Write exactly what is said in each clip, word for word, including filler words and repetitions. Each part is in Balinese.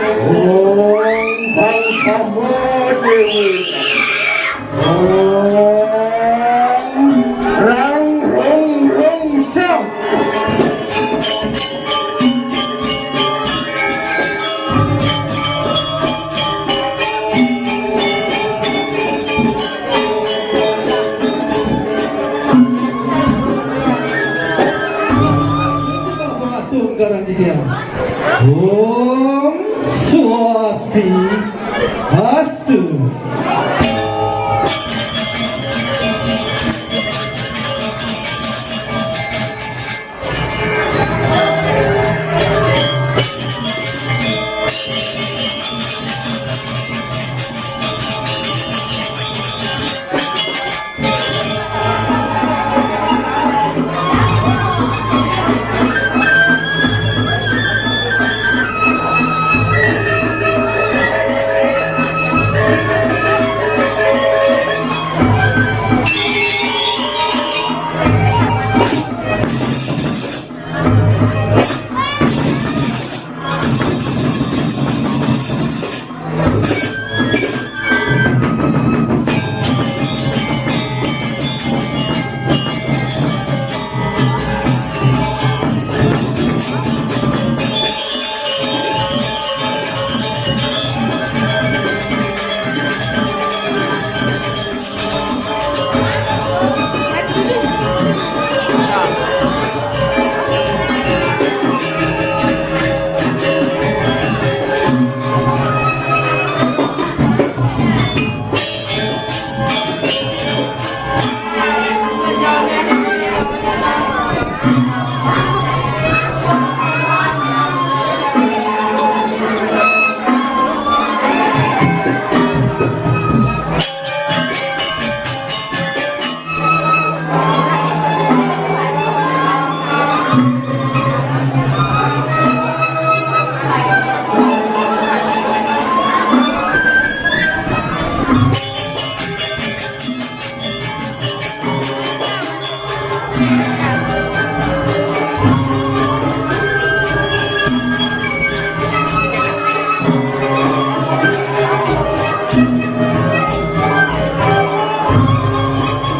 Om Tang Saho Dewi. Om Rang Rong Rong Siang. Om Swasti Astu.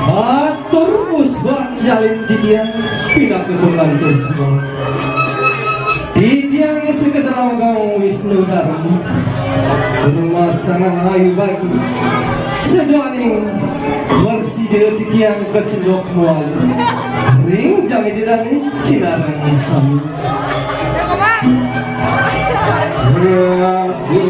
Atur usbah jalin titiang, pinaka tutup lantur semua. Titiang sekedar awang Wisnu Dharma. Rumah sangat ayu bagi. Sedoaning bersih titiang kecendok mual. Ring jami didani sinareng sami. Rasa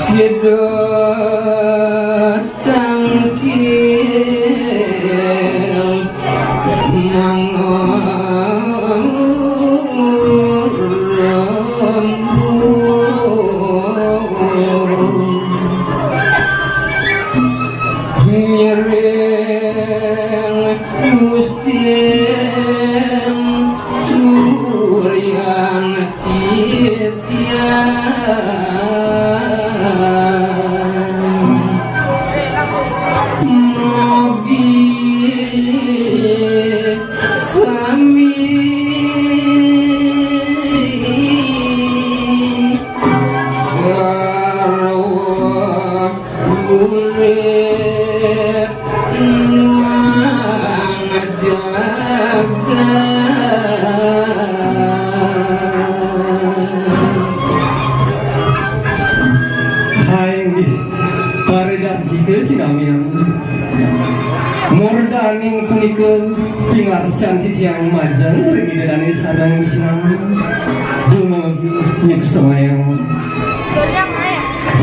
Sida tangkil mangorembu. Nyering Gusti Suryan Titiang. Mugi sami sarwa urip mangajaga. Murdaning punika pingarsan titiang majeng ring Ida Dane sareng sinami. Dumugi nyuksemayang.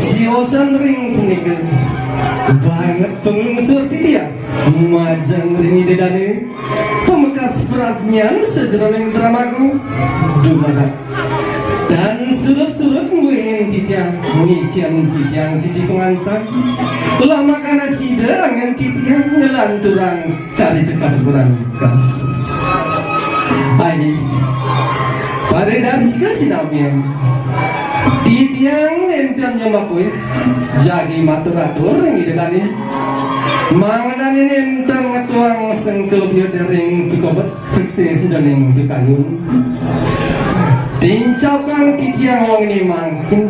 Siosan ring punika banget panglungsur titiang majeng ring Ida Dane. Pamekas pradnyan sajeroning drama agung dumadak. Tan surut-surut ngwehin titiang, ngicen titiang titi pangansan. Lamakana sida anggen titiang nglanturang carita katuturan kas. Ayo. Pada dari sika sinamian. Titiang nenten nyamakuih jagi matur-atur ring Ida Dane. Mangdane nenten ngetuang sengkel biodering pikobet. Fiksi sidaning pikayun. Tincapang titiang wengi mangkin.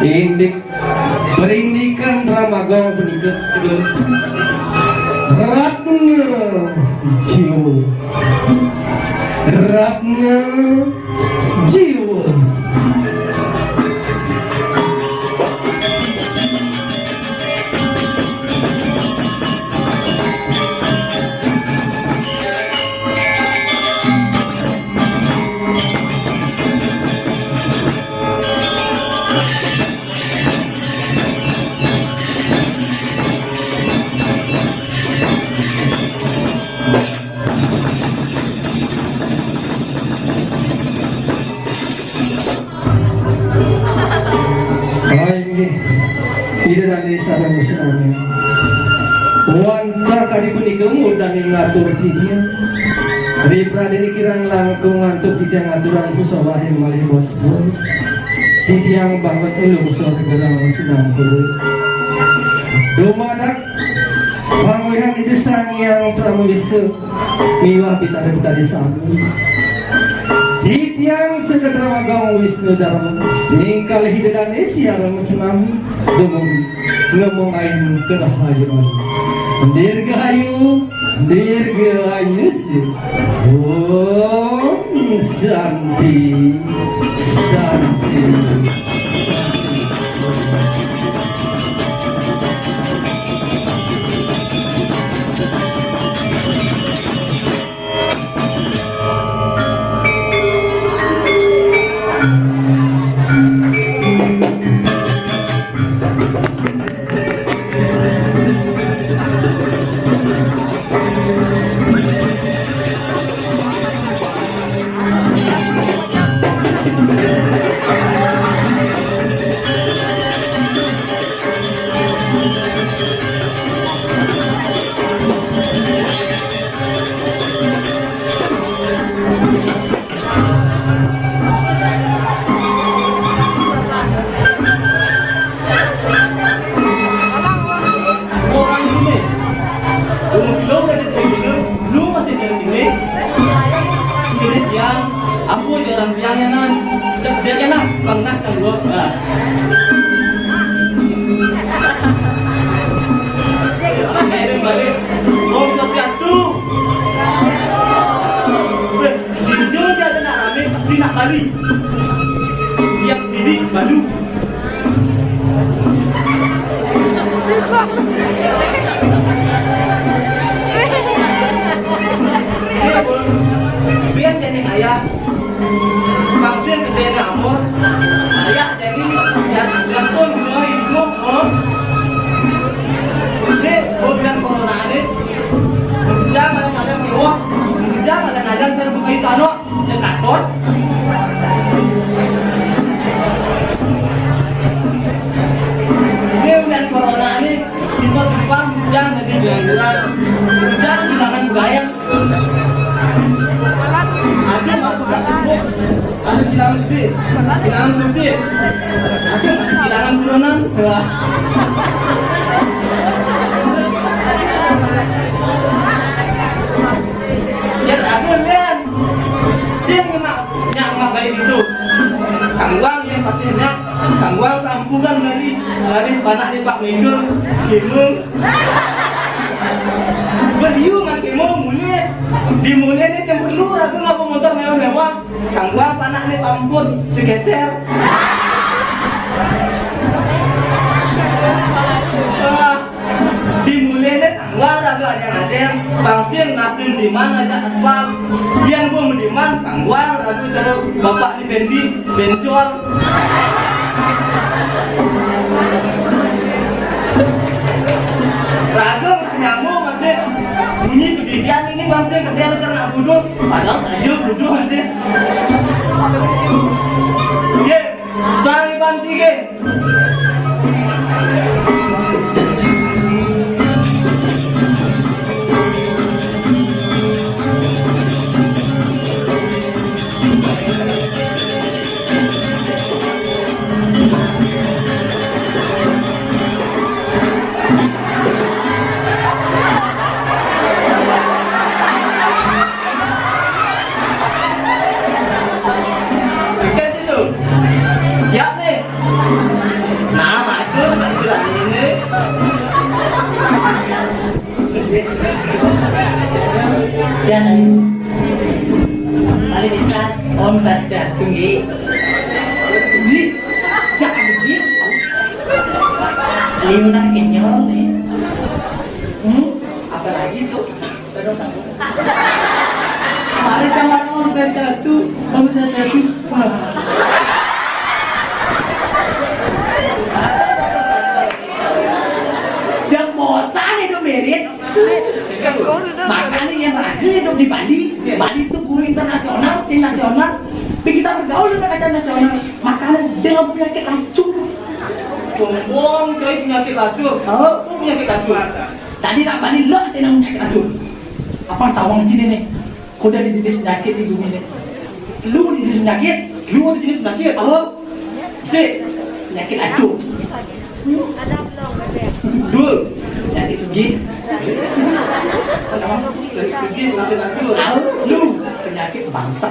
Indik perindikan drama gong punika. Ratna Jiwa. Ratna Jiwa. Ah, inggih. Ida Dane sareng sami. Wantah kadi punika murdaning ngatur titiang. Ri pradene kirang langkung antuk titiang ngaturang sesobahin malih bos-bos. Titiang banget nglungsur gerang sinampuh. Dumadak pangwihan Ida Sang Hyang Prama Wisa miwah pitade-pitade sami. Titiang Seketra Magang Wisnu Dharma, ning kalih Ida Dane siareng senami dumugi ngemong ain kerahayuan. Dirgahayu, dirgahayu sih. Om Santi, Santi. Orang ini, umur kilo udah di sini, lu masih jadi ini. Ini tiang, aku jalan tiangnya nan. Dia dia kena pernah kan gua. Nah. Akhirnya balik. Om Swastiastu. Weh, di Jogja kena rame, pasti nak Bali. Yang didik baru. Biar jadi ayah. Vaksin gede dapur. Ayah jadi ya, ya pun mulai hidup, oh. Ini bulan corona ini. Jangan kalian mewah. Jangan kalian aja saya buka itu, anu. Nyetakos. Ini udah corona nih, kita tumpang hujan jadi jalan-jalan. Hujan bilangan budaya. Ada nggak buka Facebook? Ada bilangan gede, bilangan gede. Ada masih bilangan buronan. Wah. Biar ada, Len. Sing nyemak, nyemak baik itu. Tangguang yang pasti nyak. Tangguang kampungan dari, dari panak di Pak Minggu. Kemung. Beriu ngan kemung, mulai. Di mulai nih yang perlu, ragu nggak mau motor mewah-mewah. Tangguang panak nih, ampun, segeter. Ah. Wah, raga adéng-adéng, pang sing nasi mendiman aja aspal. Yén gua mendiman, pang gua raga cara bapak ni Fendi, bencol. Raga nggak nyambung masih. Bunyi kebidian ini bang sing kerja lu kena buduk. Padahal saya buduk masih. Ye, sariban tiga. Ikan situ. Ya nih. Nah, masuk, masuk lagi ini. Ya, ayo. Mari bisa, Om Swastiastu, nggih. Nggih. Jangan nggih. Liunan kenyal nih. Hmm, apalagi tuh? Terus aku. Mari sama Om Swastiastu, Om Swastiastu. Wah. Yang bosan itu mirip. Makanya yang rajin hidup di Bali, Bali itu guru internasional, sing nasional. Tapi kita bergaul dengan kaca nasional. Makanya dengan penyakit racun. Sombong, kau penyakit racun. Oh. Kau penyakit racun. Tadi nak Bali lo ada yang penyakit racun. Apa tahu orang sini nih? Kau dari jenis penyakit di dunia nih. Lu jenis penyakit, lu jenis penyakit. Apa? Si penyakit racun. Dul. Penyakit sugih. Penyakit sugih, penyakit racun. Tahu lu penyakit bangsa.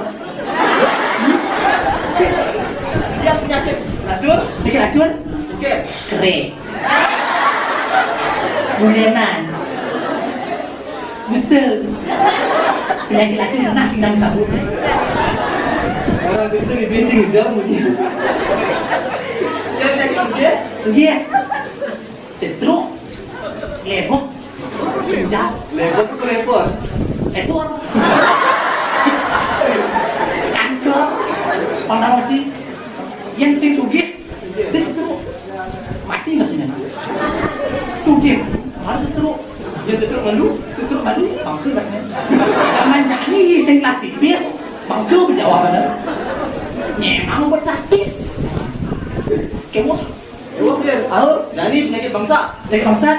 Dia penyakit racun. Penyakit racun. Oke. Kere. Bulenan. Booster. Penyakit racun nasi nang sabun. Orang booster di binting udah bunyi. Dia penyakit sugih. Sugih. Setruk. Lebok. Ginjal. Lebok itu lepor. Lepor. Kanker. Pangdang sih. Yang sing sugih. Dia setruk. Mati maksudnya. Sugih. Harus setruk. Dia setruk malu. Setruk malu. Bangkrut rasanya. Jangan nyanyi sing lah pipis. Bangkrut jawabannya. Nyemang obat gratis. Kewok. Kewok dia. Tahu? Dari penyakit bangsa. Penyakit bangsa.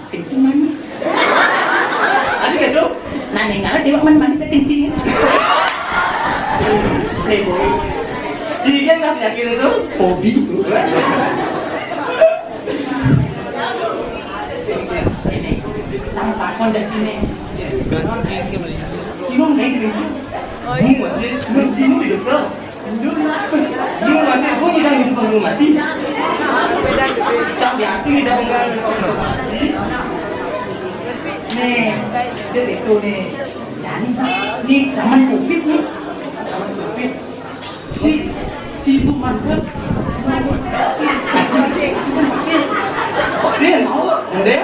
Kencing manis. Ada nggak tuh? Nah, nih, nggak sih, manis manis kencing. Playboy. Jadi dia nggak penyakit itu? Hobi itu. Ini, sama takon dari sini. Cuma nggak itu. Oh, iya. Masih, masih di dokter. Lu masih bunyi kan itu belum mati. Kan biasa kita pengen mati. Nih, dia itu nih. Jadi, nih zaman covid nih. Zaman covid. Si, si itu mantep. Vaksin, vaksin. Vaksin, mau? Udah?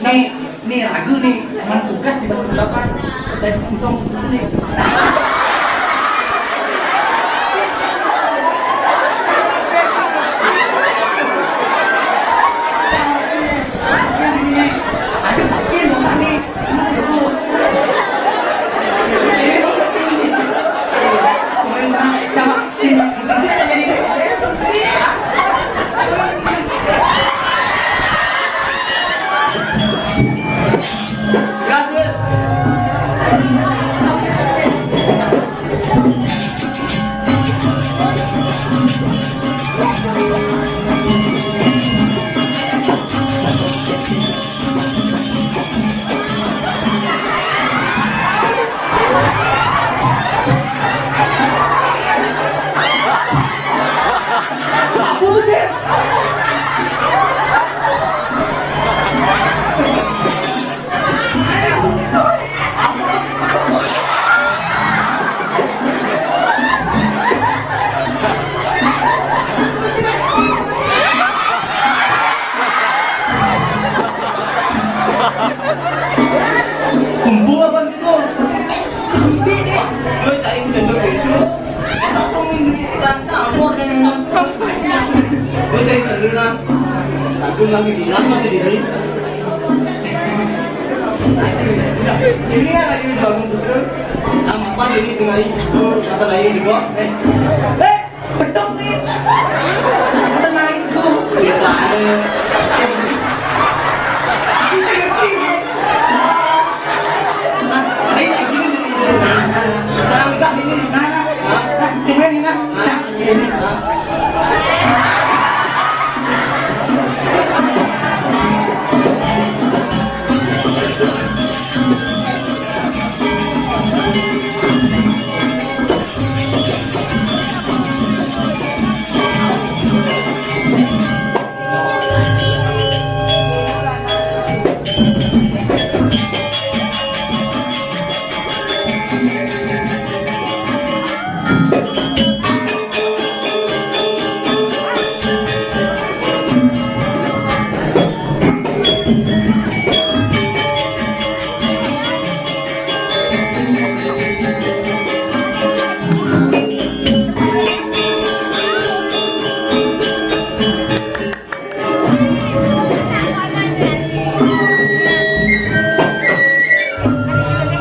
Nih, nih ragu nih, cuman tugas di batu delapan. Saya untung nih. Aduh, vaksin, mau nih. Aduh. Lagi bilang masih dini. Ini kan lagi bangun betul. Sama apa ini tengah itu? Apa lagi juga? Eh, eh, betul nih. Tenang itu. Kita ada. Nah, ini lagi. Nah, nah, coba ini, nah. Nah, ini. Nah.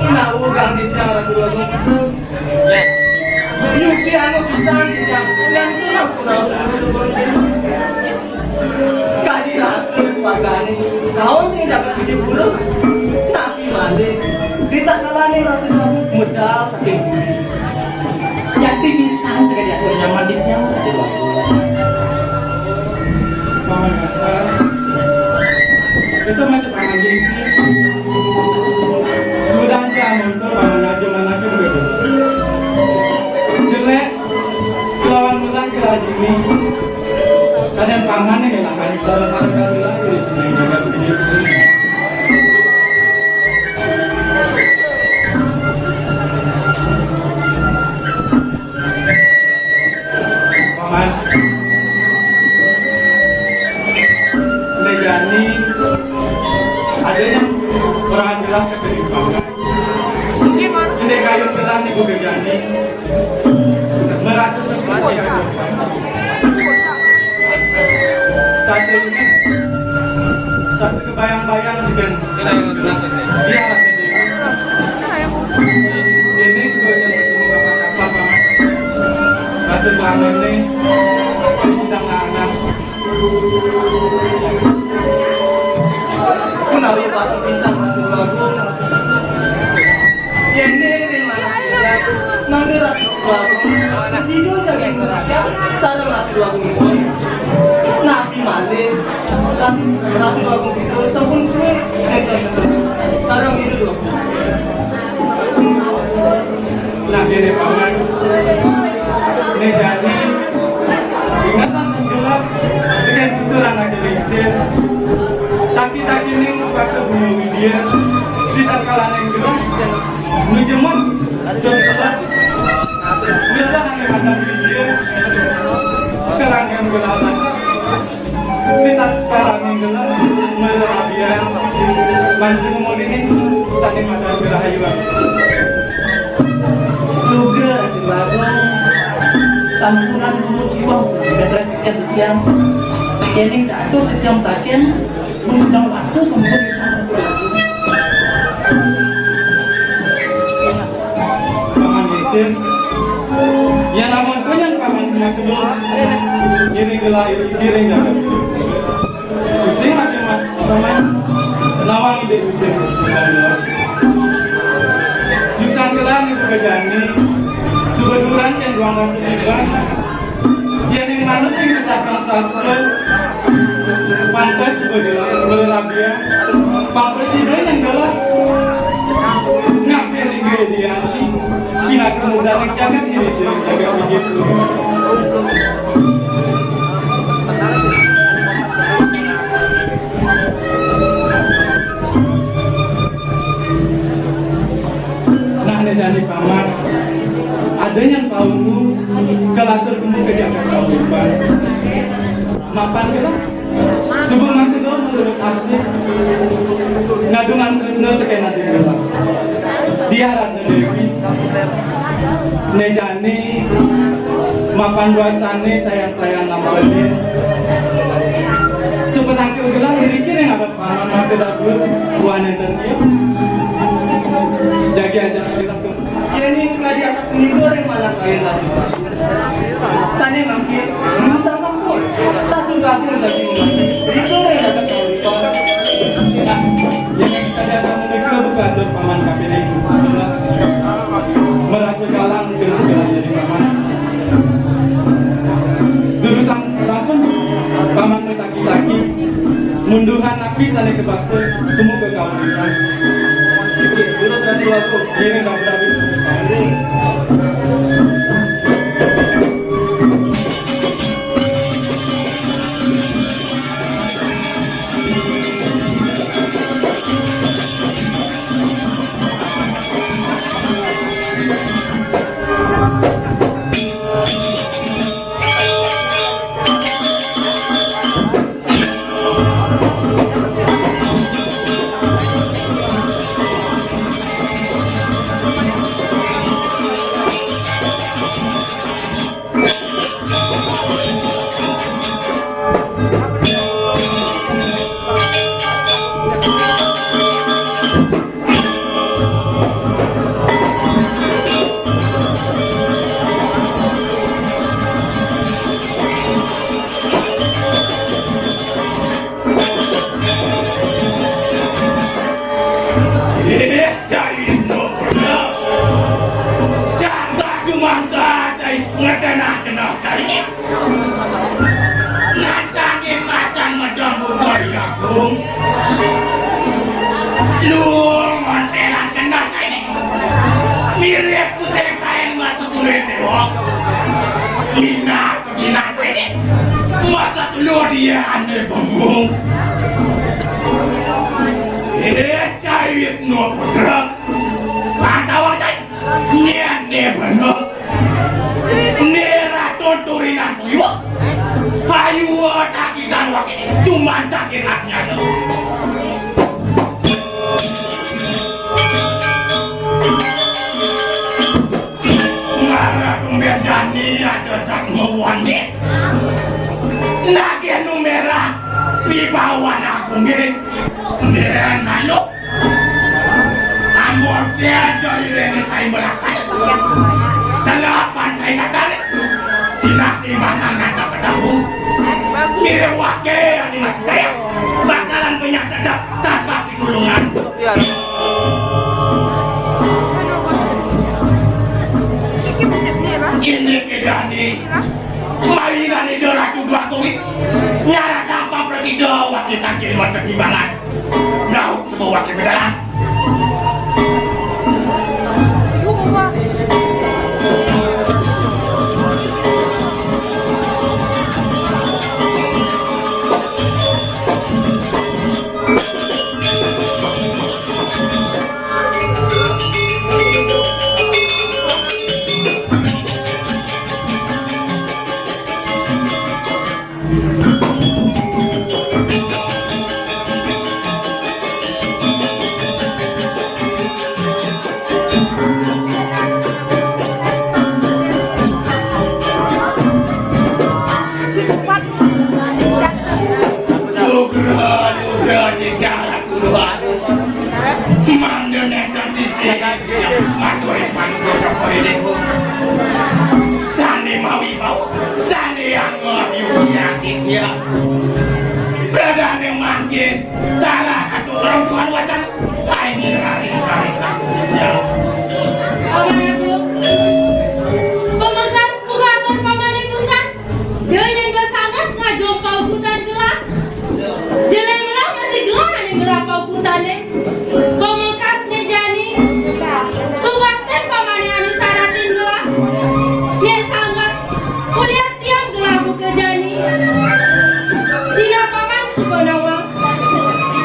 Tahu kan, Dita, lagu-lagu. Yuki anu pisan, Dita. Yang terus, kadi rasul pagani. Kau tidak dapat hidup buruk. Tapi mandi. Dita kalani ratu kamu modal saking. Yakti pisan sekali aku nyaman di tiang. Paman Hasan, itu masih paman gengsi. Sudah aja muncul paman aja mana aja begitu. Jelek, lawan menang ke ini. Kadang paman ini lah kan, saudara-saudara lagi yang jaga begitu. Paman, Dek Jani, ada yang kurang jelas ke Paman. Ini kayu telah nih, Bu Dek Jani. Merasa sesuatu. Satu ini, satu kebayang-bayang sih kan. Iya, Raden Dewi. Ini sebagai ketemu bapak-bapak, Paman. Rasa banget nih. Sedang anak. Menawi patut pisan Ratu Agung. Yen niring manah pisan, mangke Ratu Agung. Sido saking neraka, sareng Ratu Agung pun. Nabi malih, Ratu, Ratu Agung itu sampun suwe. Sareng itu dua. Nah, dene paman. Ini jadi ingatan gelap dengan tuturan aja lingsir. Taki-taki ning sepatu bunga widia. Di tangkalan yang gelap. Menjemur dan gelap. Widah hanya kata widia. Kerangkang gelap. Kita parami gelar merabian mantu molini saking madan gerahayuan. Luga Ratu Bagong, sampunan lumut iwang generasi ketiga. Kening datu sejam taken mengundang wasu sempun. Paman Yesir, ya namun punya paman punya kedua, kiri gelayu, kiri gelayu. Pusing masing-masing paman, nawang ide pusing, pusing gelayu. Dusan gelar itu kejani, subeduran yang dua kasih iban, yen ing manut ing kecakang sastra, pantes sebagai berlabia, pantes sida yang galak. Ngampir ing Dianti, pinaku muda ing jagat ini, jagat ini. Nah, nek jane paman, ada yang paungu kelatur kemu ke Jakarta Uripan. Mapan kira, sebelum nanti lo menurut asik, ngadungan tresno teken ati kira. Dia Ratna Dewi, nek jane mapan dua sane sayang-sayang nampenin. Tangkil gelang iriki ring ngadep paman maka dapur. Buah nenten dia. Jagi aja gelang tuh. Yén ning sengaja asa punika ring panak kain tadi. Sané mangkin, lulusan sampun. Satu kampung dadi mangkin. Rika ring ngadep kauripan. Nah, yén ning sengaja asa punika buka atur paman kapining. Merasa galang dengan gelang dari paman. Durusang sampun paman mitaki-taki munduhan napi sané kabakta tumuju ka kauripan. Inggih, durus bantu aku. Ngiring rabi-rabi. Ih, cai Wisnu Putra. Jagat jumangga cai ngedenah-denah cai. Nantangin macan medem bubur jagung. Lu ngontelan kena cai. Mirip kusing kain masa sulit dewa. Minat Minat ini masa suluh dia ané bengong. Eh, cai Wisnu Putra. Pantawang cai. Nyén né bener. Né ratu turinan tuyuk. Hayu takikan waké. Cuman sakit hatinya. Ngara tumbén jani ada cak mawani. Nagih nu merah pibawan agungé. Ndén malu. Amun tiada irene sai melasai. Delapan sai nakal. Dinasi manang nanda kedahu. Mirip wake yang dimasukaya. Bakalan punya tetap tanpa pitulungan. Ini kejani. Mawinane Ida Ratu Dwagung wis nyaratang prasida waki tangkil wonten timbangan. Daud sebuah waki berjalan. Nugraha, nugraha, nugraha. Mangda nenten sisi maturi panugraha saperiniku. Sane mawi bau, sane anget yugi aditya. Bradane mangkin, cara katuturan Tuhan wacan, aini rari sari sapuja. Paman Agung, pamungkas muka atur pamane pusat. Dening basanget ngajum paukutan gelah. Jeleng melah masih gelah ning gelah paukutane. Pamungkasne jani. Suwakten pamane anu saratin gelah. Yen sanget, kuliat tiang gelah buka jani. Sina paman suka nawang.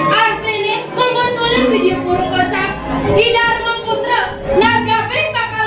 Artine, pembusuling Widya Puru kocap. Ida Dharma Putra, nagabing bakal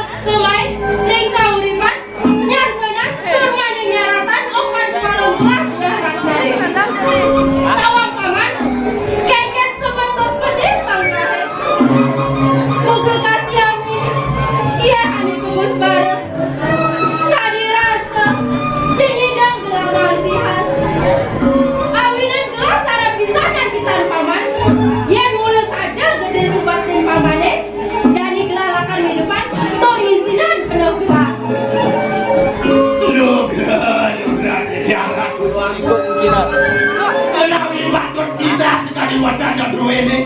Menawi patut bisa sekadi wacana duene.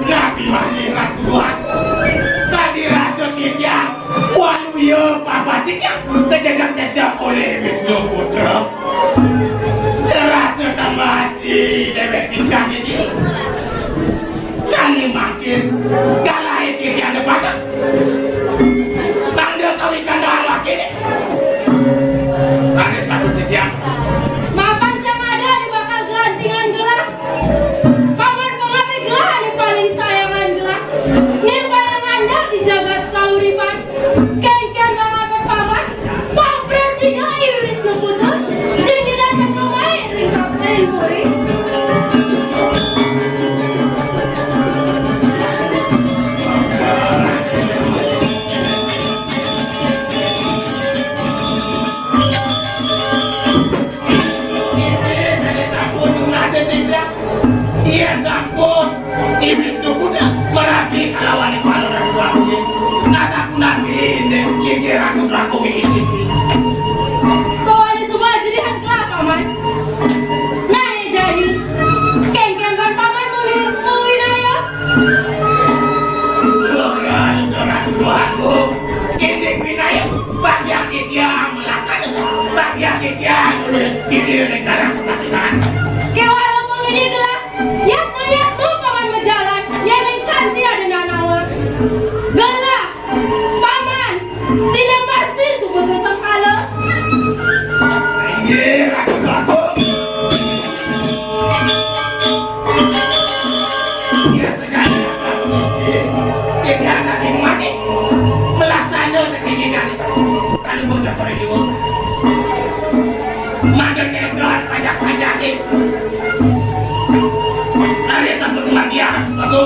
Napi malih Ratu Duagung. Tadi rasa titiang, waluya papat titiang kejejak-jejak oleh Wisnu Putra. Terasa tamasi dewek pisan ini. Sane mangkin galahe titiang depatang. Tanda kawikan dahan wakene. Ane sabut titiang. Mapan sing ada ane bakal gelantingan gelah. Paman pangapi gelah ane paling sayangan gelah. Ning paling andap di jagat kauripan. Kengken banget paman. Pang prasida I Wisnu Putra, sing dateng kemari ring Kapten Puri. Yen sampun, I Wisnu Putra marabi kalawan Kepala Ratu Agung. Nah, sapunapi inggih Ratu Agung iki? Kawane suba jerihan kelapa, Man. Nah, ne jani. Kengken ban paman muni, muni ayo. Ora, Ratu Agung. Indik pinayuh, bagian titiang melaksana, bagian titiang ulun titiang ring karang kepatihan. Kewala pangini gelah, yatno-yatno paman majalan, yening kanti ada nanawa. Gelah, paman, sida pasti suba kesengkala. Inggih, Ratu Agung. Melaksana sesininan. Kalau bocah pada dewa. Mangga cendol pajak-pajak. Hari sampun mati ya, aku.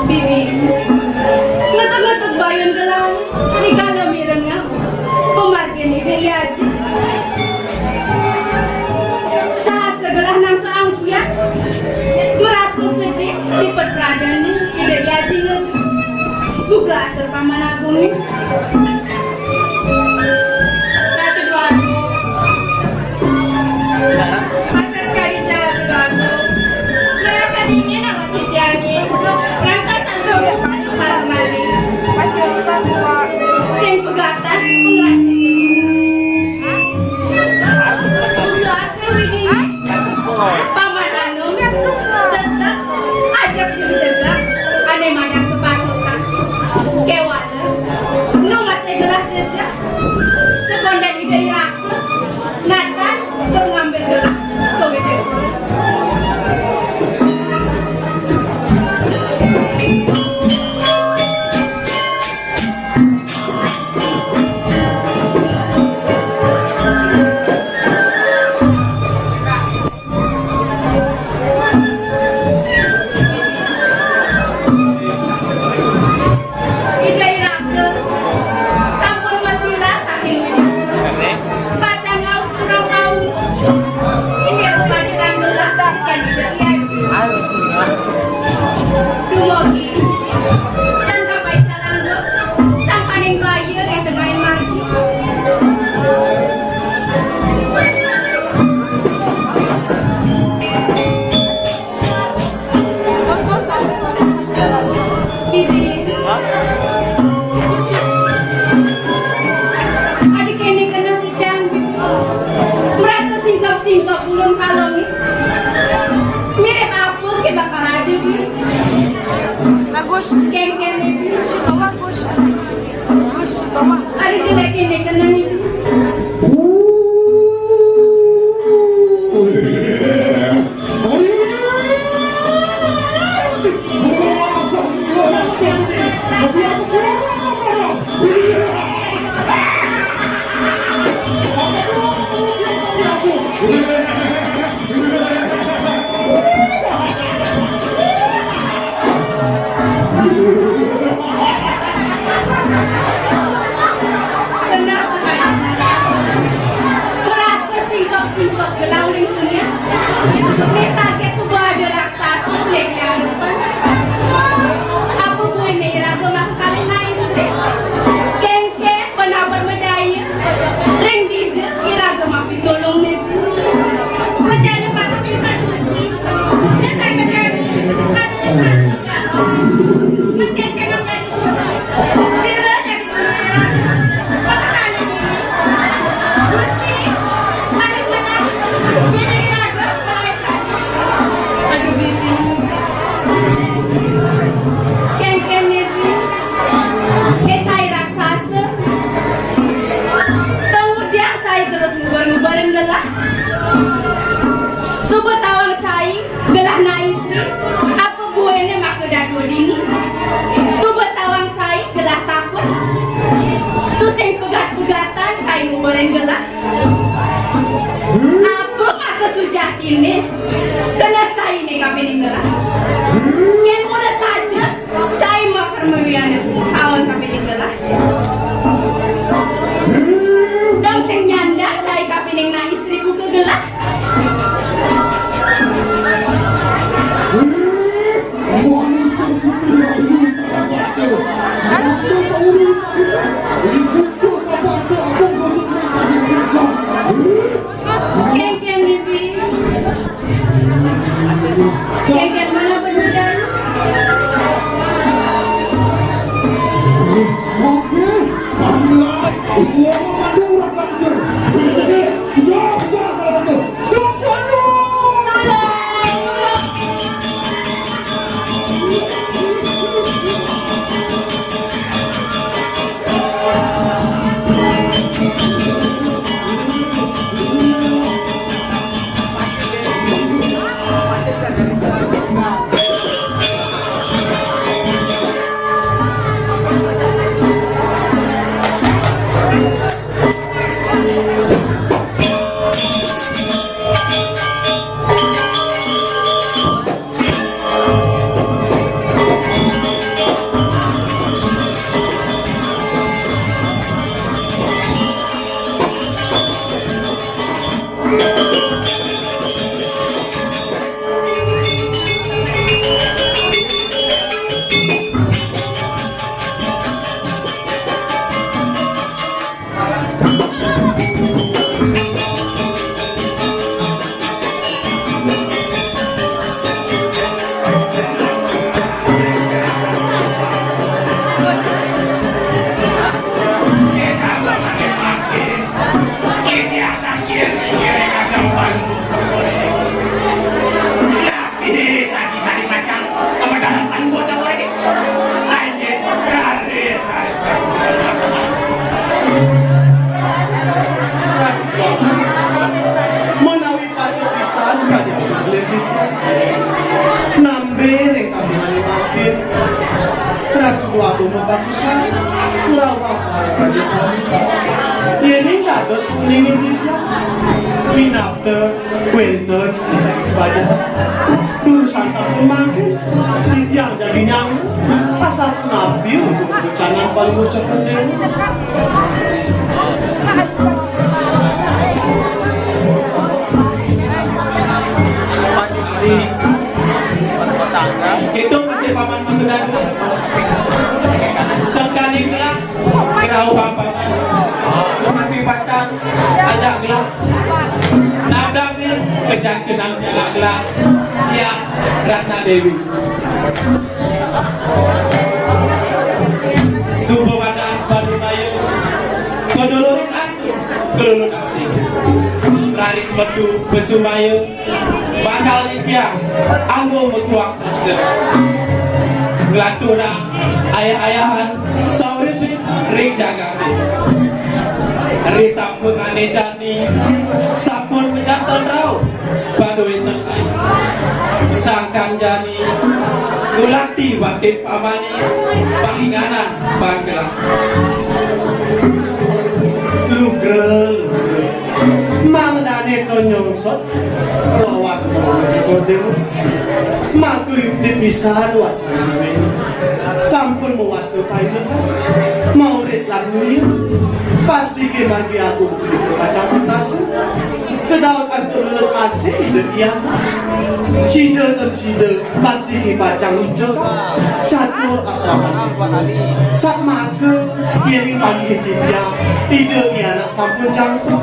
Bibi, ngeteg-ngeteg bayun gelah, rikala mireng nyahu. Pamargin Ida Hyang Aji. Saha sagelah nang kaangkian, marasa sedih, tipet pradane Ida Hyang Aji ngelah. Duga atur Paman Agung. Ratu Dwagung. Atas kadi Ratu Dwagung. Merasa dingin awak titiange. Lantas antuk malu-malu. Sing pegatan pengeras diri. Tugas sewidi. Paman Anom tetep ajak jeung jegeg ane madan kepatutan. Kewala nu masih Kenang itu. Benar sekali. Merasa singkop-singkop gelau lingkungan. Ini sakit tuh ada raksasa, nih, ya. Apa gue nih, ragu mah kali naik, istri. Kengkeng, penawar medaya. Ring dija, iraga mapitulung, nih. Bejana patut pisan, Gusti. Ini sakit kami. Kengkeng, Nevi. Kecai raksasa. Kemudian cai terus ngubar-ngubarin gelah. Suba tawang cai, gelah na istri, apa buene maka dadua dini? Suba tawang cai, gelah takut. Tusing pegat-pegatan cai nguberin gelah. Apa maka sujatine? Kena saine kapining gelah. Yen mula saja, cai makar mawiana kaon kapining gelah. Dong sing nyandang cai kapining na istri buka gelah. Kengkeng, Bibi. Kengkeng mana beneran? Ih, sadi-sadi macam. Apa dalam paling bocah wae? Anjir, raris, raris. Menawi patut pisan sekali kita. Nambe ring kami mangkin. Ratu Agung Mepatusan, Rawa Raja Sami. Yening dados uning Widya. Minapta Wénten sedaya ibadah. Urusan sampun mangkin, titiang jagi nyang. Asapunapi untuk rencana paluwih cepet. Itu masih paman mengenal. Sekali gerak, gerau pampaman. Tapi pacar, ajak gerak. Nabrak nih, kejangkenan jalan gelah. Ya, Ratna Dewi. Suba wadah Badung Ayu. Kedulur atu, kedulur asih. Raris metu besumaya. Bakal ikhya, anggo mekuak tresna. Nglanturang ayah-ayahan, sauripé ring jagaté. Ritampengane jani sampun majanten rauh, paduwe senai. Sangkan jani ngulati bakti pamane, panginganan panggelah. Lugra, lugra. Mangdane to nyongsot lawan Kodem. Maka yukti pisan wacana. Sampun mawasta paindikan. Maurit lan mulia. Pastike margi agung punika pacang tuntas. Kedaut antuk lelet asih Ida Hyang. Sida tan sida pastike pacang ica. Catur asraman. Satmaka yening panggih titiang Ida Hyang sampun jangkep.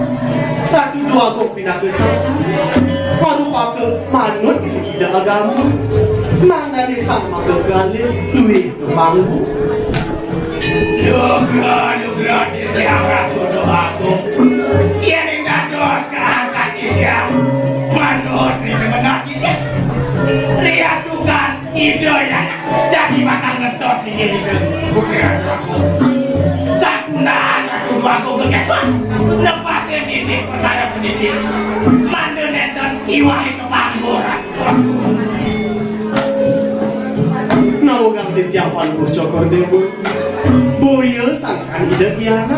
Ratu Dwagung pinaka sangsaya. Marupaka manut Ida agama. Mangdane sang maka galih luwih kepanggu. Yoga, yoga, titiang Ratu Dwagung. Yen dados kaangkat titiang, manut ring menah titiang. Riatukan Ida Hyang dadi bakal ngentos inggih Ida. Putra Dwagung. Sapunapi Ratu Dwagung gegesen. Nepasin titik perkara pendidik. Mangda nenten iwali kepangguran. Nawegang titiang Palungguh Cokor Dewa. Boya sangkan Ida Hyang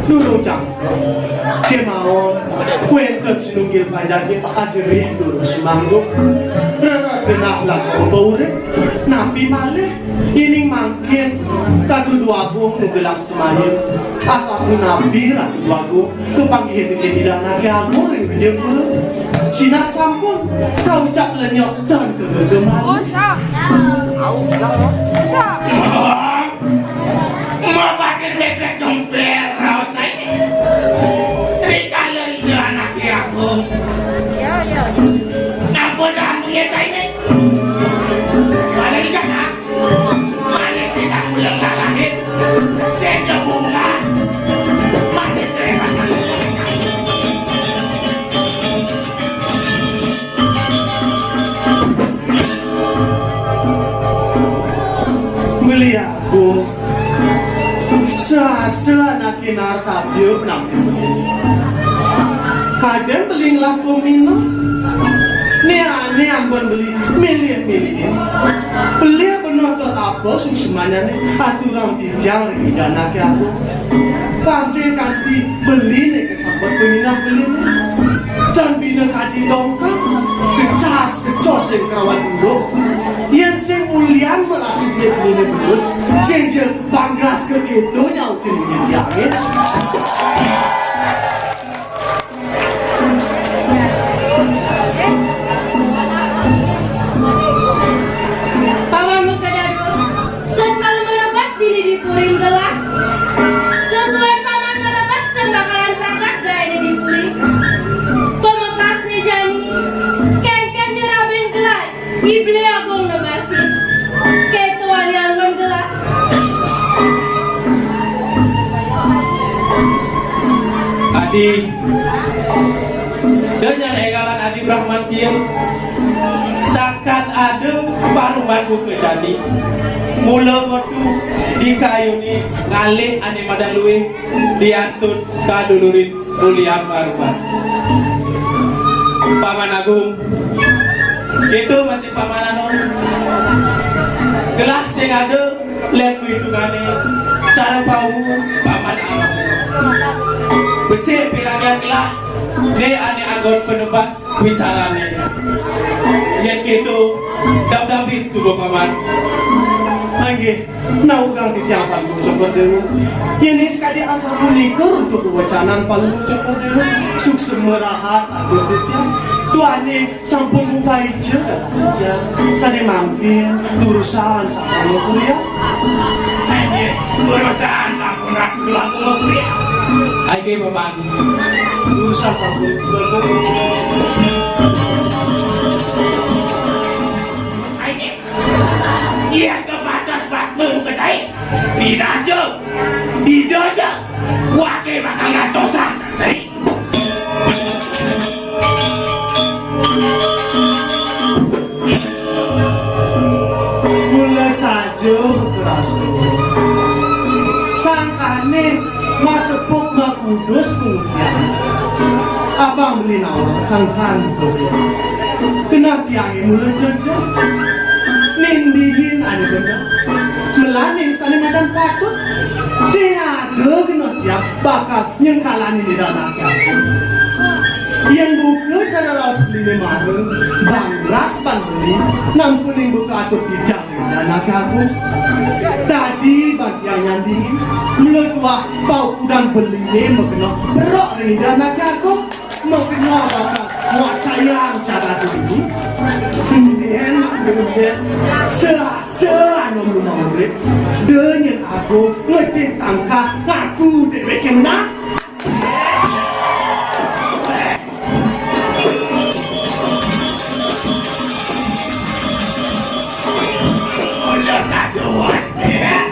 nulung jangkep. Kemawon, wenten sinunggil panjangkep ajerih durus mangguk. Rerat genah lan paurip. Napi malih yening mangkin Ratu Dwagung nugelang semaya. Asapunapi Ratu Dwagung Kepanggih niki pidanake agung ring Wijayapura. Sinah sampun kaucap lenyok tan kagegem. Oh, Syah. Syah. Mapakis bebek dompet raos saiki. Rikala ida anake agung. Ya, ya. Ampun dah, ampun ya, saiki. Balik dah. Manis sing tak pulang tak lahir. Sing jebungan. Manis sing tak pulang tak lahir. Beli aku. Sastra nakinar tabiur nampi. Kadang beli ngelah pemino. Ni ane ampun beli milih-milih. Beli bener ke apa suksemanya ni aturang titiang lagi dana ke aku. Pasir kanti beli ni kesempet peminah beli ni. Dan bina kadi dongkang, kecas, kecos yang kerawan dulu. Yang sing ulian merasa dia beli ni terus, sing jel banggas ke gitu nyautin beli dia angin. Paman Muka Jadul, sun paling merebat diri di Purim gelah. Sesuai paman merebat, sun bakalan pragat gaene di Purim. Pamekasne jani, kenken nyerabin gelai. Ibli agung nebasin. Keto ane anggon gelah. Adi, dengan enggalan Adi Brahmantia, sakan ada paruman buka candi. Mula metu di kayune ngalih ane madan luwih diastun kadulurin. Ulian marupat. Paman Agung, itu masih Paman Anom. Gelah sing ada, len kuitungane, cara pawu, Paman Anom. Becik pirangan gelah, de ane anggon penebas bicarane. Yen gitu, dam-damin suba Paman. Inggih. Naugang titiang Palungguh Cokor Dewa. Yen sakadi asapunika untuk wewacanan Palungguh Cokor Dewa, suksma rahat atur titiang. Duane sampun mupaica dhateng titiang. Sane mangkin urusan sampun mupurian. Inggih, urusan sampun rampung mupurian. Inggih, Paman. Urusan sampun mupurian. Inggih. Yen kepados bakmu kecai, diraja, dijaja, wake bakal ngantosan kecai. Mula saja, Putra Sri. Sangkane Masepuk makudus kemudian. Abang beli nawang sangkan. Kenapa tiang mula jejak? Nindihin ane bener. Melaning sane madan patut. Sing ada kena tiang bakal nyengkalan ini dan anak. Yang buka cara lawas beli mara, bangras bang beli, nampuning buka atau kijang. Anak aku, tadi bang tiang nyandingin, mula tuah pau kudang beline makena berok ring anak aku, makena bakal muat sayang cara tu ini. Kemudian, kemudian, selasa anu rumah murid, dengan aku ngetik tangka, aku dewek kena. Udah satuan, ya.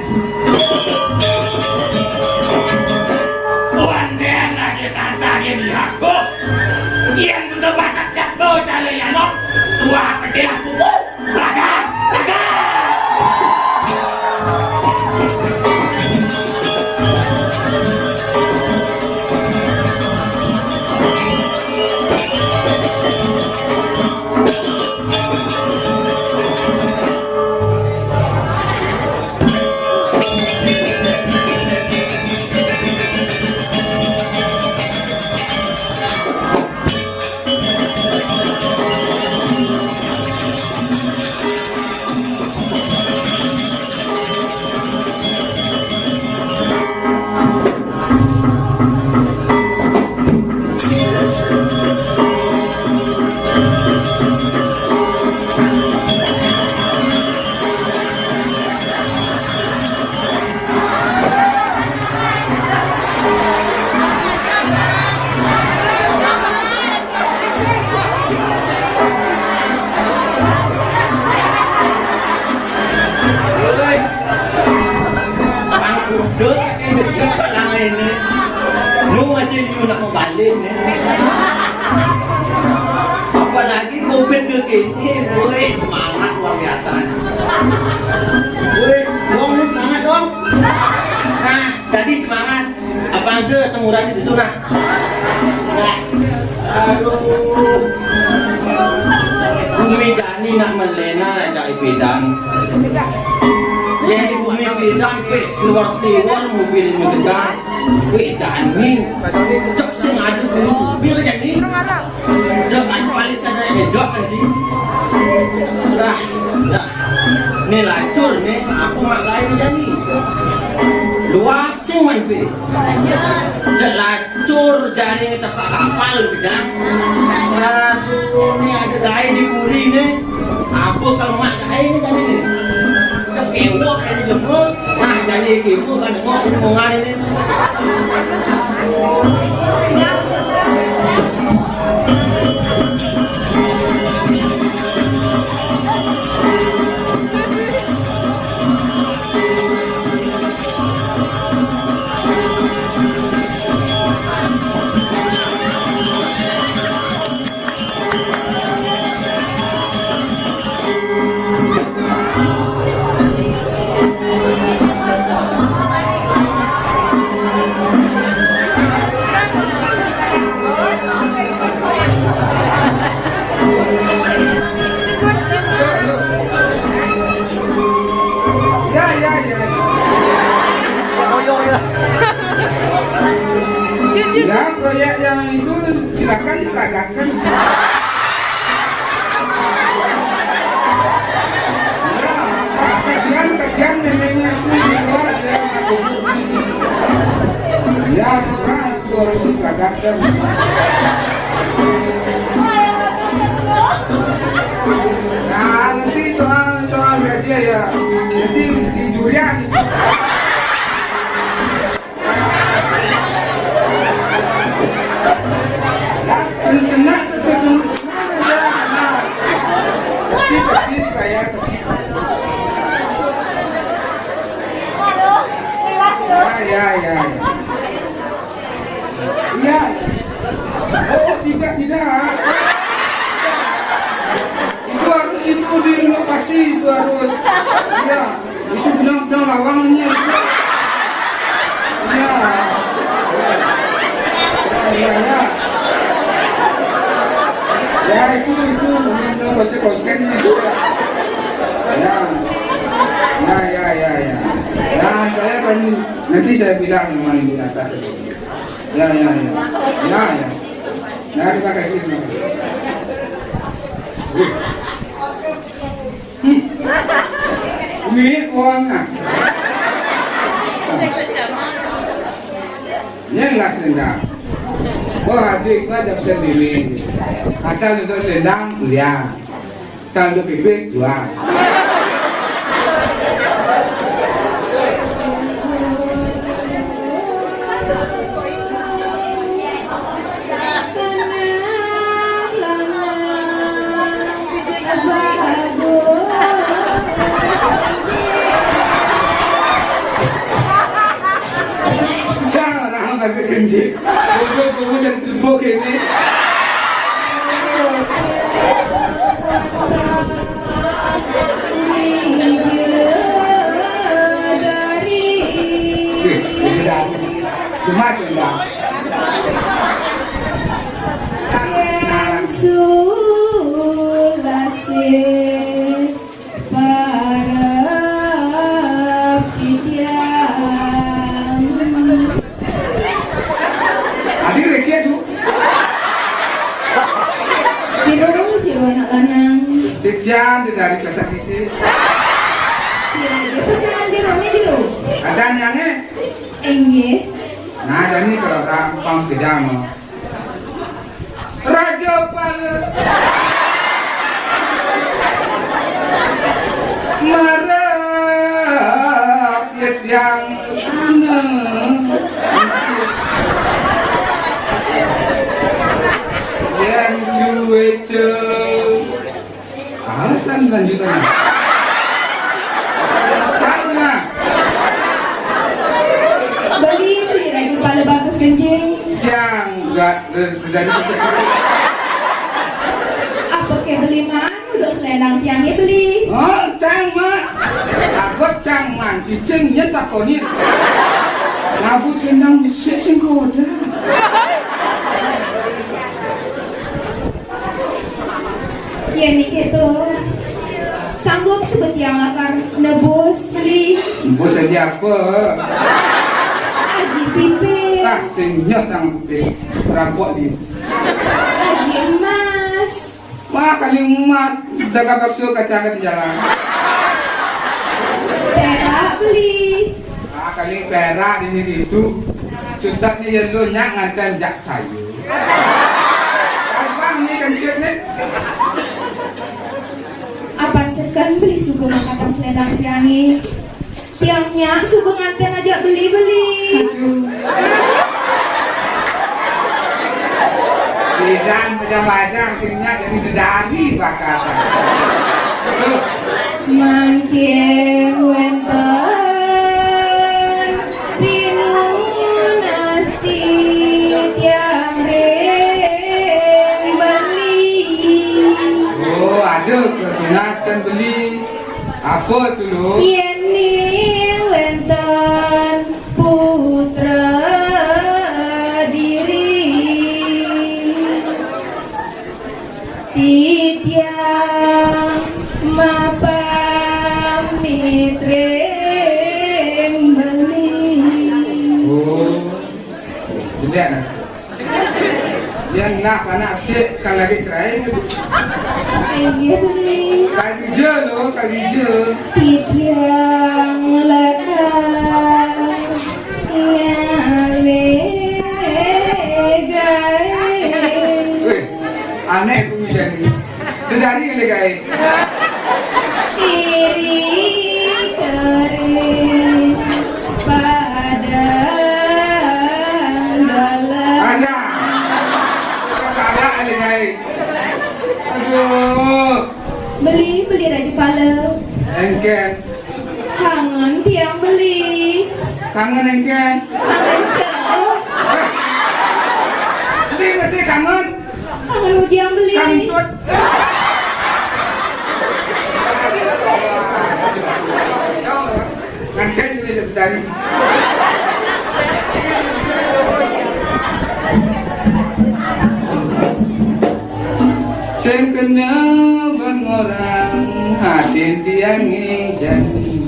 Tuan dia lagi nantangin aku. Yang butuh bakat jago cara yang no. Tua pedih aku. Raga! Raga! Bang Udut, ini selama ini. Lu masih lu nak membalik nih. Apalagi covid begini, woi, semangat luar biasa. Woi, dong, lu semangat dong. Nah, tadi semangat. Apa ada semuran di sunah? Aduh. Bumi Dani nak melena nak cari pidan. Yang di bumi pidan, weh, siwar-siwar mobil ini kejar. Weh, Dani. Cok sing adu dulu mobil Dani. Cok aspalis ada ejok nanti. Dah, dah. Ni lacur ni, aku mak lain Dani. Luas sing man pi. Cek lacur jari ni tapak kapal kita. Aduh, ni ada gai di buri ni. Apa kau mak gai ni tadi ni? Cek kewok ni jemur. Nah, jadi kewok kan kau omongan ni. Ya, ya, ya. Ya, proyek yang itu silakan diperagakan. Ya, kasihan, kasihan neneknya itu di luar, ya. Ya, serah. Itu harus diperagakan. Nah, nanti soal, soal gaji ya, nanti di durian. Nah, kena, kena, kena, kena, nah. Pasti, pasti dibayar, pasti. Ya, ya, ya, ya. Iya. Oh, tidak, tidak. Itu harus itu di lokasi, itu harus. Iya, itu benang-benang lawangnya itu. Iya. Nanti saya bilang sama ibu Nata. Ya, ya, ya. Ya, ya. Nah, terima kasih, terima kasih. Hmm. Ini uangnya. Ini lah selendang. Wah, Haji Iqbal jam sendiri. Asal untuk selendang, ya. Asal untuk pipis, dua. Jangan orang pakai genjik. Goblok, goblok, jadi tepuk ini. Oke, udah. Cuma sudah. Yang sulasih parab titiang. Adi reke tu. Jero, jero anak lanang. Titiang di dari kelas satu. Si aja pesanan jerone jero. Ada nyange? Enggih. Nah, ada ni kalau gampang kejam. Raja Pala. Marah yang sana. Yang suwe. Alasan lanjutannya. Sana. Beli, beli lagi pala bagus genjing. Yang enggak dari. Apa ke beli mah? Udah selendang tiangnya beli. Oh, cang mah. Aku cang mah, cicing nyet takoni. Labu selendang bisa sing koda. Ya niki to. Sanggup sebet yang lakar nebus beli. Bos aja apa? Aji pipis. Ah, sing nyos sang pipis. Rampok di. Aji emas. Wah, kali emas. Dagang bakso kacang di jalan. Perak beli. Ah, kali perak ini di itu. Sudah ni ya lu nyak nganten jak sayur. Gampang ni kan cek ni. Apan seken beli suku makatan selendang tiangi. Tiangnya suku nganten aja beli-beli. Aduh. Bidan macam-macam, timnya jadi dedari bakasan. Aduh. Mangkin wenten pinunasti tiang ring beli. Oh, ada tunas kan beli. Apa tu, Lu? Yen ni wenten putra diri. Titiang mapamit ring beli. Oh. Bener, nah. Yang nak anak cik kan lagi cerai. Iya, beli. Kali je lo, kali je. Titiang lakar ngale gae. Weh, aneh pun bisa ni. Dia dari ngale gae. Iri kering padang dalam. Ada. Kakak ngale gae. Aduh. Beli, beli raja pala. Engken. Kangen tiang beli. Kangen engken. Kangen cek. Beli mesti kangen. Kangen udiang beli. Kantut. Engken beli dari. Sing kena bengorang, asin tiang jani.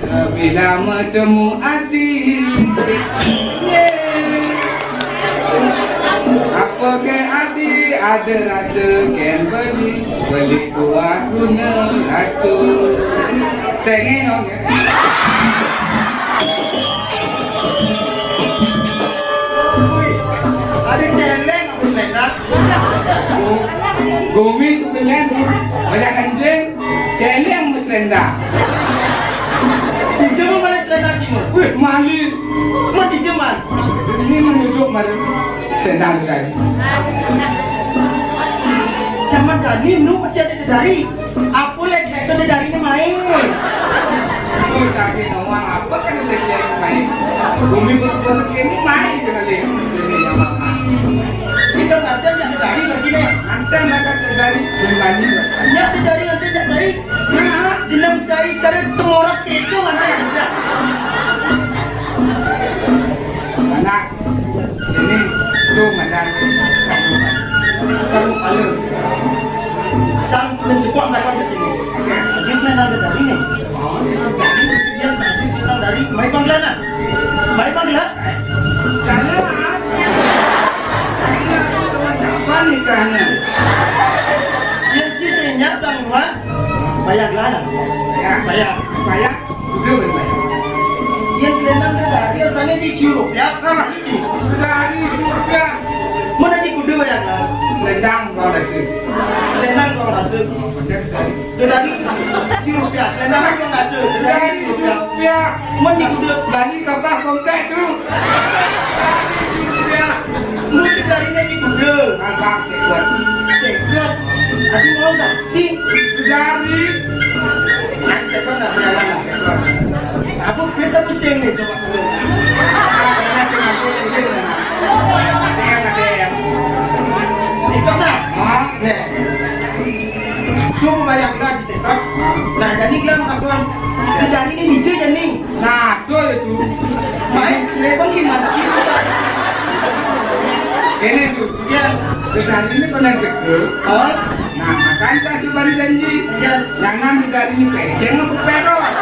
Bila betemu ati, apa ke ati ada rasa ken beli, beli buat guna ratu. Tengok no. Ui, ada celeng apa selendang? Gumi sebelah tu. Banyak kencing. Celeng selendang. Pinjam mana selendang cimo? Wih, mali. Mau pinjaman? Ini menunjuk mana selendang tadi. Zaman tadi nu masih ada dedari. Apa lagi itu dedari ni main? Oh, tadi nawang apa kan lagi main? Bumi berubah ini main kena lihat ini yang mana? Kita nanti jadi dari lagi deh. Nanti mereka dari berani. Ya, dari nanti jadi. Jeneng cai cara tengorok itu mana ya? Mana? Ini tu mana? Kamu kalu. Cang mencukup nak kau sini. Dia sana dari ni. Oh, dia sana dari. Mai Bangla na. Mai Bangla. Sana. Siapa nikahnya? Yang cisanya sang mah. Bayar lah. Ya. Bayar. Bayar. Udah bayar. Yang selendang dah dari asalnya di Europe ya. Apa? Ini. Sudah hari Europe ya. Mana di kuda bayar lah? Selendang kau nasi. Selendang kau nasi. Benar dari. Dah dari Europe ya. Selendang kau nasi. Dah dari Europe ya. Mana di kuda? Dari kapal kontak tu. Dari Europe ya. Mesti dari ni di kuda. Abang sekuat. Sekuat. Aduh, mau tak? Di jari. Nanti saya pun nak berjalan lah. Apa biasa pusing ni, coba dulu. Saya nak dia. Situ tak? Ha? Ni. Tu bayang lagi situ. Nah, jadi bilang kawan. Di jari ni lucu je ni. Nah, tu itu. Baik, lepas ni masih. Ini tu. Ya. Di jari ni kena deket. Oh. Nah, makanya saya sudah janji. Ya. Jangan di jari ni keceng apa perot.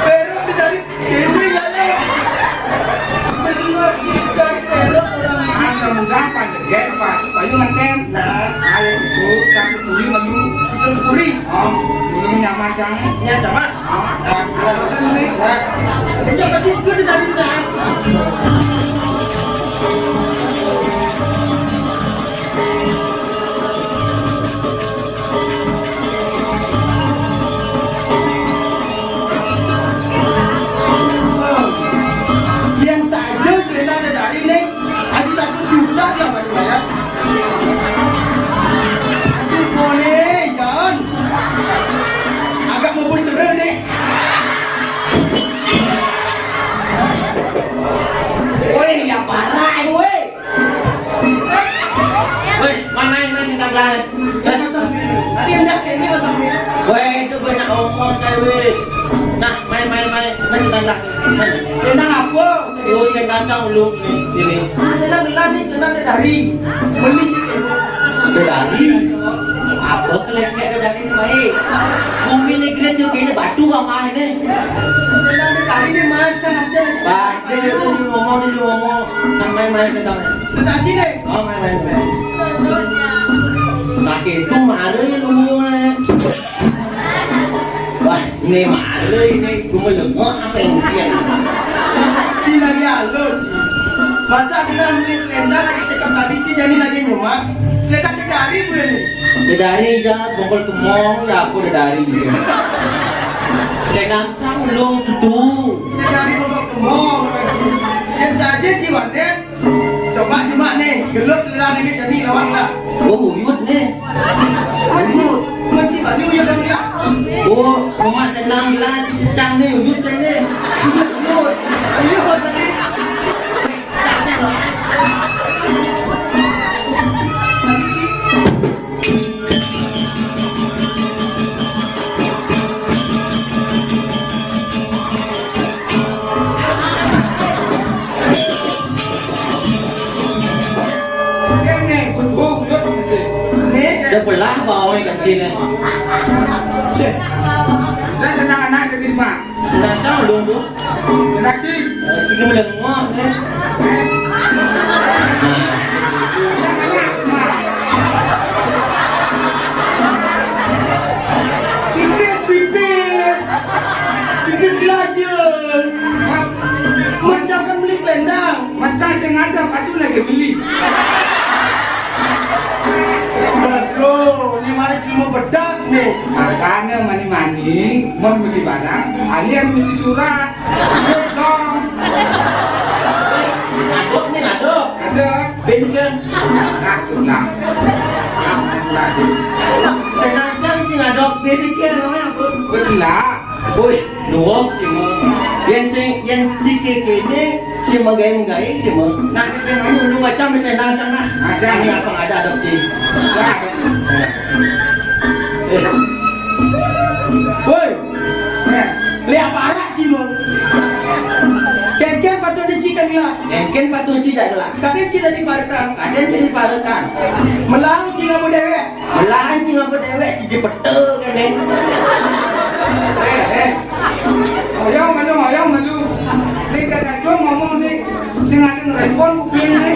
Perot di jari. Ini ya ni. Perot di jari perot orang. Mudah-mudahan pandai. Ya, Pak. Payu nganten. Nah. Ayo, itu, cakap kuri, lalu. Itu kuri. Oh, dulu nyaman, Cang. Ya, sama. Oh, nah, kalau pesan ini. Nah. Itu pasti itu dari kita. Yang saja selendang dari ni. Aji satu juta dia bagi bayar. Aji boleh, Jan. Agak mau berserah ni. Weh, yang parah ni, weh. Weh, mana yang main kita belah ni? Tadi hendak ini, Mas Amir. Weh, itu banyak omong, weh. Nah, main, main, main. Main kita belah. Main. Senang apa? Oh, saya kacang ulung ni, ini. Senang lah ni, senang dia dari. Beli sikit. Dia dari? Apa kelekek dia dari ni, baik? Bumi ni kena tu, kena batu ramah ni. Senang dia dari ni macam ada. Batu tu, lu ngomong, lu ngomong. Nak main-main ke kau? Senang sini. Oh, main-main, main. Tak itu, mana ni lu ngomong ni? Wah, ini malu ini, cuma lemah apa yang dia? Ci lagi halus, Ci. Masa kita beli selendang lagi sekap tadi, Ci, jadi lagi nyemak. Selendang kedari boleh ni? Kedari je, bongkol kemong, ya apa kedari je. Selendang kan ulung tu. Kedari bongkol kemong. Yang saja, Ci, wadah. Coba, coba ni, gelut selendang ni jadi lawan lah. Oh, uyut ni. Kunci, kunci baju ya dong ya. Oh, rumah senang lah, cang ni, uyut cang ni. Uyut, uyut tadi. Sebelah bawah ni kecil ni. Cek. Dah tenang anak. Enak sih. Sini melengah, eh. Nah. Pipis, pipis. Pipis gelajen. Macam kan beli selendang. Macam sing ada, padu lagi beli. Aduh, ini mana cuma bedak nih. Makanya mani-mani, mau beli barang, aja mesti surat. Dong. Aduk nih, aduk. Ada. Basic kan? Takut lah. Takut lah. Sengaja sih ngaduk basic kan, namanya apa? Betul lah. Woi, luwak cuma. Yang sing, yang tiga ini si menggaing-gaing cuma. Nah, kita yang lu macam bisa nantang lah. Macam. Ini apa ada aduk sih? Woi, lihat parak cimong. Kenken patut dicikan lah. Kenken patut tidak lah. Kadang tidak diparekan. Kadang tidak diparekan. Melang cing abu dewek. Melang cing abu dewek, cici pete kan, eh. Eh, eh. Oyong malu, oyong malu. Ni kadang tu ngomong ni, sing ada ngerespon kuping ni.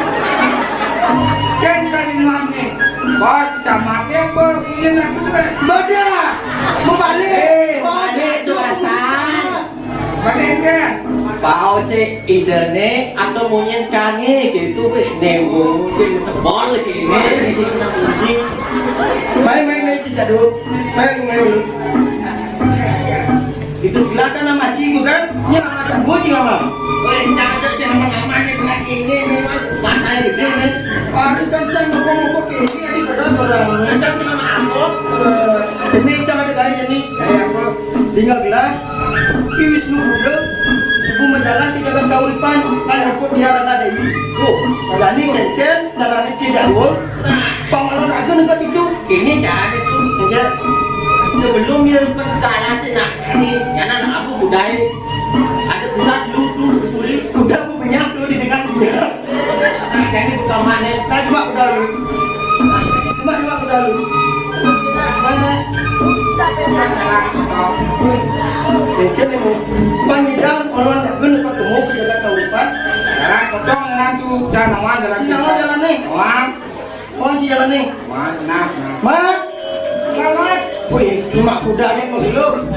Kan tadi ngam ni. Bos, camat apa? Punya nak duit. Beda. Mau balik. Eh, balik tu asal. Balik kan? Pau si idene atau munyin canggih gitu, weh. Nembung, cing tebal gini. Main, main, main, cing jadul. Main, main dulu. Itu silakan nama cikgu kan? Ini nama cikgu juga, Bang. Weh, jangan ada sih nama-namanya lagi ini memang pas saya gede nih. Aku kencang ngomong-ngomong ini, jadi berat orang. Kencang sih nama aku. Eh, ini jangan ada kali ini. Kayak aku. Tinggal bilang, Ki Wisnu Buddha, ibu menjalan di jagat Kauripan, kan aku di Harana Dewi. Tuh, berani ngecen, caranya tidak wong. Pangolon aku nengkep itu. Ini cara itu. Ya. Sebelum dia bukan kalah sih, nah, ini, ya, nah, aku budaya. Ada udah lu tuh, kulit. Udah aku banyak lu didengar. Jadi bukan mana. Nah, cuma udah lu. Cuma, cuma udah lu. Mana? Ini mau panggilan orang guna ketemu kita tahu, Pak. Jalan potong, jalan tu, jalan awal, jalan. Sini awal jalan ni. Wah. Wah, si jalan ni. Wah, nah, nah. Mat. Selamat. Wih, cuma kuda ni mau dulu.